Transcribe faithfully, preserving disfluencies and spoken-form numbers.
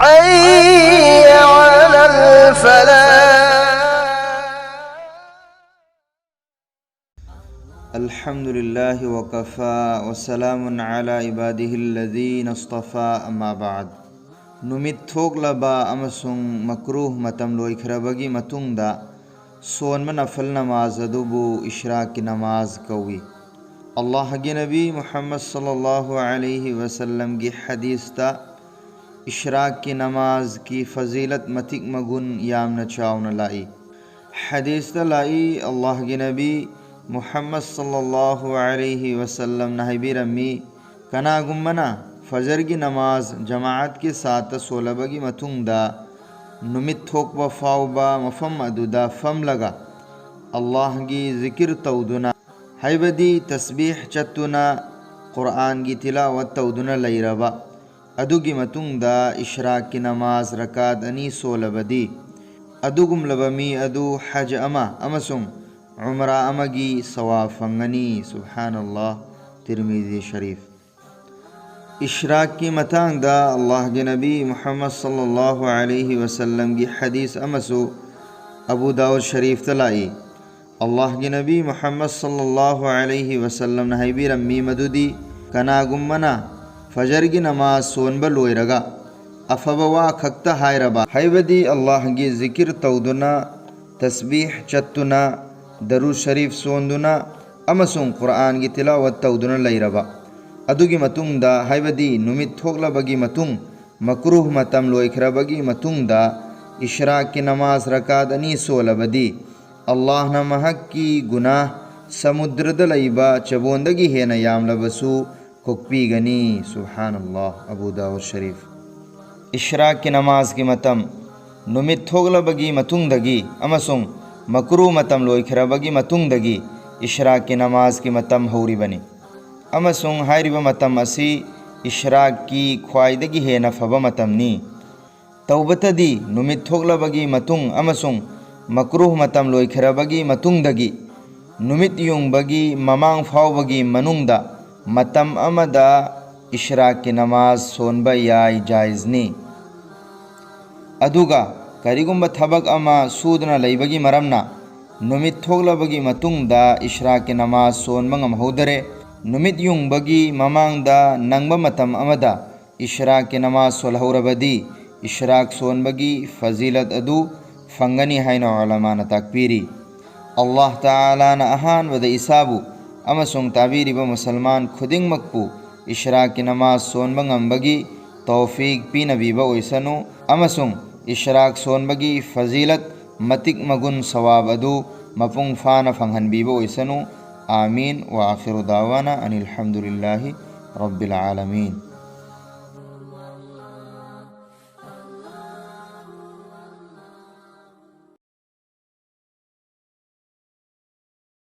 حي على الفلاح. الحمد لله وكفى وسلام على عباده الذين اصطفى، أما بعد. ꯅꯨꯃꯤꯠ ꯊꯣꯛꯂꯕ ꯑꯃꯁꯨꯡ ꯃꯀ꯭ꯔꯨꯍ ꯃꯇꯝ ꯂꯣꯏꯈ꯭ꯔꯕꯒꯤ ꯃꯇꯨꯡꯗ ꯁꯣꯟꯕ ꯅꯐꯜ ꯅꯃꯥꯖ ꯑꯗꯨꯕꯨ ꯏꯁ꯭ꯔꯥꯛꯀꯤ ꯅꯃꯥꯖ ꯀꯧꯏ꯫ ꯑꯜꯂꯥꯍꯒꯤ ꯅꯕꯤ ꯃꯨꯍꯝꯃꯗ ꯁꯜꯂꯜꯂꯥꯍꯨ ꯑꯂꯩꯍꯤ ꯋꯁꯜꯂꯝꯒꯤ ꯍꯗꯤꯁꯇ ꯏꯁ꯭ꯔꯥꯛꯀꯤ ꯅꯃꯥꯖꯀꯤ ꯐꯖꯤꯂꯠ ꯃꯇꯤꯛ ꯃꯒꯨꯟ ꯌꯥꯝꯅ ꯆꯥꯎꯅ ꯂꯥꯛꯏ꯫ ꯍꯗꯤꯁꯇ ꯂꯥꯛꯏ, ꯑꯜꯂꯥꯍꯒꯤ ꯅꯕꯤ ꯃꯨꯍꯝꯃꯗ ꯁꯜꯂꯜꯂꯥꯍꯨ ꯑꯂꯩꯍꯤ ꯋꯁꯜꯂꯝꯅ ꯍꯥꯏꯕꯤꯔꯝꯃꯤ, ꯀꯅꯥꯒꯨꯝꯕꯅ ꯐꯖꯔꯒꯤ ꯅꯃꯥꯖ ꯖꯃꯥꯑꯠꯀꯤ ꯁꯥꯠꯇ ꯁꯣꯜꯂꯕꯒꯤ ꯃꯇꯨꯡꯗ ꯅꯨꯃꯤꯠ ꯊꯣꯛꯄ ꯐꯥꯎꯕ ꯃꯐꯝ ꯑꯗꯨꯗ ꯐꯝꯂꯒ ꯑꯜꯂꯥꯍꯒꯤ ꯖꯤꯀꯤꯔ ꯇꯧꯗꯨꯅ, ꯍꯥꯏꯕꯗꯤ ꯇꯁꯕꯤꯍ ꯆꯠꯇꯨꯅ, ꯀꯨꯔꯑꯥꯟꯒꯤ ꯇꯤꯂꯥꯋꯠ ꯇꯧꯗꯨꯅ ꯂꯩꯔꯕ, ꯑꯗꯨꯒꯤ ꯃꯇꯨꯡꯗ ꯏꯁ꯭ꯔꯥꯛꯀꯤ ꯅꯃꯥꯖ ꯔꯀꯥꯠ ꯑꯅꯤ ꯁꯣꯜꯂꯕꯗꯤ, ꯑꯗꯨꯒꯨꯝꯂꯕ ꯃꯤ ꯑꯗꯨ ꯍꯖ ꯑꯃ ꯑꯃꯁꯨꯡ ꯎꯝꯔꯥ ꯑꯃꯒꯤ ꯁꯋꯥꯕ ꯐꯪꯒꯅꯤ꯫ ꯁꯨꯕꯍꯥꯅꯜꯂꯥꯍ꯫ ꯇꯤꯔꯃꯤꯖꯤ ꯁꯔꯤꯐ꯫ ꯏꯁ꯭ꯔꯥꯛꯀꯤ ꯃꯇꯥꯡꯗ ꯑꯜꯂꯥꯍꯒꯤ ꯅꯕꯤ ꯃꯨꯍꯝꯃꯗ ꯁꯜꯂꯜꯂꯥꯍꯨ ꯑꯂꯩꯍꯤ ꯋꯁꯜꯂꯝꯒꯤ ꯍꯗꯤꯁ ꯑꯃꯁꯨ ꯑꯕꯨ ꯗꯥꯎꯗ ꯁꯔꯤꯐꯇ ꯂꯥꯛꯏ꯫ ꯑꯜꯂꯥꯍꯒꯤ ꯅꯕꯤ ꯃꯨꯍꯝꯃꯗ ꯁꯜꯂꯜꯂꯥꯍꯨ ꯑꯂꯩꯍꯤ ꯋꯁꯜꯂꯝꯅ ꯍꯥꯏꯕꯤꯔꯝꯃꯤ ꯃꯗꯨꯗꯤ, ꯀꯅꯥꯒꯨꯝꯕꯅ ꯐꯖꯔꯒꯤ ꯅꯃꯥꯖ ꯁꯣꯟꯕ ꯂꯣꯏꯔꯒ ꯑꯐꯕ ꯋꯥ ꯈꯛꯇ ꯍꯥꯏꯔꯕ, ꯍꯥꯏꯕꯗꯤ ꯑꯜꯂꯥꯍꯒꯤ ꯖꯤꯀꯤꯔ ꯇꯧꯗꯨꯅ, ꯇꯁꯕꯤꯍ ꯆꯠꯇꯨꯅ, ꯗꯔꯨꯗ ꯁꯔꯤꯐ ꯁꯣꯟꯗꯨꯅ ꯑꯃꯁꯨꯡ ꯀꯨꯔꯑꯥꯟꯒꯤ ꯇꯤꯂꯥꯋꯠ ꯇꯧꯗꯨꯅ ꯂꯩꯔꯕ, ꯑꯗꯨꯒꯤ ꯃꯇꯨꯡꯗ, ꯍꯥꯏꯕꯗꯤ ꯅꯨꯃꯤꯠ ꯊꯣꯛꯂꯕꯒꯤ ꯃꯇꯨꯡ, ꯃꯀ꯭ꯔꯨꯍ ꯃꯇꯝ ꯂꯣꯏꯈ꯭ꯔꯕꯒꯤ ꯃꯇꯨꯡꯗ ꯏꯁ꯭ꯔꯥꯛꯀꯤ ꯅꯃꯥꯖ ꯔꯀꯥꯠ ꯑꯅꯤ ꯁꯣꯜꯂꯕꯗꯤ, ꯑꯜꯂꯥꯍꯅ ꯃꯍꯥꯛꯀꯤ ꯒꯨꯅꯥꯍ ꯁꯃꯨꯗ꯭ꯔꯗ ꯂꯩꯕ ꯆꯕꯣꯟꯗꯒꯤ ꯍꯦꯟꯅ ꯌꯥꯝꯂꯕꯁꯨ ꯀꯣꯛꯄꯤꯒꯅꯤ꯫ ꯁꯨꯕꯍꯥꯅꯜꯂꯥꯍ꯫ ꯑꯕꯨ ꯗꯥꯎꯗ ꯁꯔꯤꯐ꯫ ꯏꯁ꯭ꯔꯥꯛꯀꯤ ꯅꯃꯥꯖꯀꯤ ꯃꯇꯝ꯫ ꯅꯨꯃꯤꯠ ꯊꯣꯛꯂꯕꯒꯤ ꯃꯇꯨꯡꯗꯒꯤ ꯑꯃꯁꯨꯡ ꯃꯀ꯭ꯔꯨ ꯃꯇꯝ ꯂꯣꯏꯈ꯭ꯔꯕꯒꯤ ꯃꯇꯨꯡꯗꯒꯤ ꯏꯁ꯭ꯔꯥꯛꯀꯤ ꯅꯃꯥꯖꯀꯤ ꯃꯇꯝ ꯍꯧꯔꯤꯕꯅꯤ, ꯑꯃꯁꯨꯡ ꯍꯥꯏꯔꯤꯕ ꯃꯇꯝ ꯑꯁꯤ ꯏꯁ꯭ꯔꯥꯛꯀꯤ ꯈ꯭ꯋꯥꯏꯗꯒꯤ ꯍꯦꯟꯅ ꯐꯕ ꯃꯇꯝꯅꯤ꯫ ꯇꯧꯕꯇꯗꯤ, ꯅꯨꯃꯤꯠ ꯊꯣꯛꯂꯕꯒꯤ ꯃꯇꯨꯡ ꯑꯃꯁꯨꯡ ꯃꯀ꯭ꯔꯨꯍ ꯃꯇꯝ ꯂꯣꯏꯈ꯭ꯔꯕꯒꯤ ꯃꯇꯨꯡꯗꯒꯤ ꯅꯨꯃꯤꯠ ꯌꯨꯡꯕꯒꯤ ꯃꯃꯥꯡ ꯐꯥꯎꯕꯒꯤ ꯃꯅꯨꯡꯗ ꯃꯇꯝ ꯑꯃꯗ ꯏꯁ꯭ꯔꯥꯛꯀꯤ ꯅꯃꯥꯖ ꯁꯣꯟꯕ ꯌꯥꯏ, ꯖꯥꯏꯖꯅꯤ꯫ ꯑꯗꯨꯒ ꯀꯔꯤꯒꯨꯝꯕ ꯊꯕꯛ ꯑꯃ ꯁꯨꯗꯨꯅ ꯂꯩꯕꯒꯤ ꯃꯔꯝꯅ ꯅꯨꯃꯤꯠ ꯊꯣꯛꯂꯕꯒꯤ ꯃꯇꯨꯡꯗ ꯏꯁ꯭ꯔꯥꯛꯀꯤ ꯅꯃꯥꯖ ꯁꯣꯟꯕ ꯉꯝꯍꯧꯗꯔꯦ, ꯅꯨꯃꯤꯠ ꯌꯨꯡꯕꯒꯤ ꯃꯃꯥꯡꯗ ꯅꯪꯕ ꯃꯇꯝ ꯑꯃꯗ ꯏꯁ꯭ꯔꯥꯛꯀꯤ ꯅꯃꯥꯖ ꯁꯣꯜꯍꯧꯔꯕꯗꯤ ꯏꯁ꯭ꯔꯥꯛ ꯁꯣꯟꯕꯒꯤ ꯐꯖꯤꯂꯠ ꯑꯗꯨ ꯐꯪꯒꯅꯤ ꯍꯥꯏꯅ ꯎꯂꯃꯥꯅ ꯇꯥꯛꯄꯤꯔꯤ꯫ ꯑꯜꯂꯥꯍ ꯇꯥꯂꯥꯅ ꯑꯍꯥꯟꯕꯗ ꯏꯁꯥꯕꯨ ꯑꯃꯁꯨꯡ ꯇꯥꯕꯤꯔꯤꯕ ꯃꯨꯁꯜꯃꯥꯟ ꯈꯨꯗꯤꯡꯃꯛꯄꯨ ꯏꯁ꯭ꯔꯥꯛꯀꯤ ꯅꯃꯥꯖ ꯁꯣꯟꯕ ꯉꯝꯕꯒꯤ ꯇꯧꯐꯤꯛ ꯄꯤꯅꯕꯤꯕ ꯑꯣꯏꯁꯅꯨ ꯑꯃꯁꯨꯡ ꯏꯁ꯭ꯔꯥꯛ ꯁꯣꯟꯕꯒꯤ ꯐꯖꯤꯂꯠ ꯃꯇꯤꯛ ꯃꯒꯨꯟ ꯁꯋꯥꯕ ꯑꯗꯨ ꯃꯄꯨꯡ ꯐꯥꯅ ꯐꯪꯍꯟꯕꯤꯕ ꯑꯣꯏꯁꯅꯨ꯫ آمين. وآخر دعوانا أن الحمد لله رب العالمين.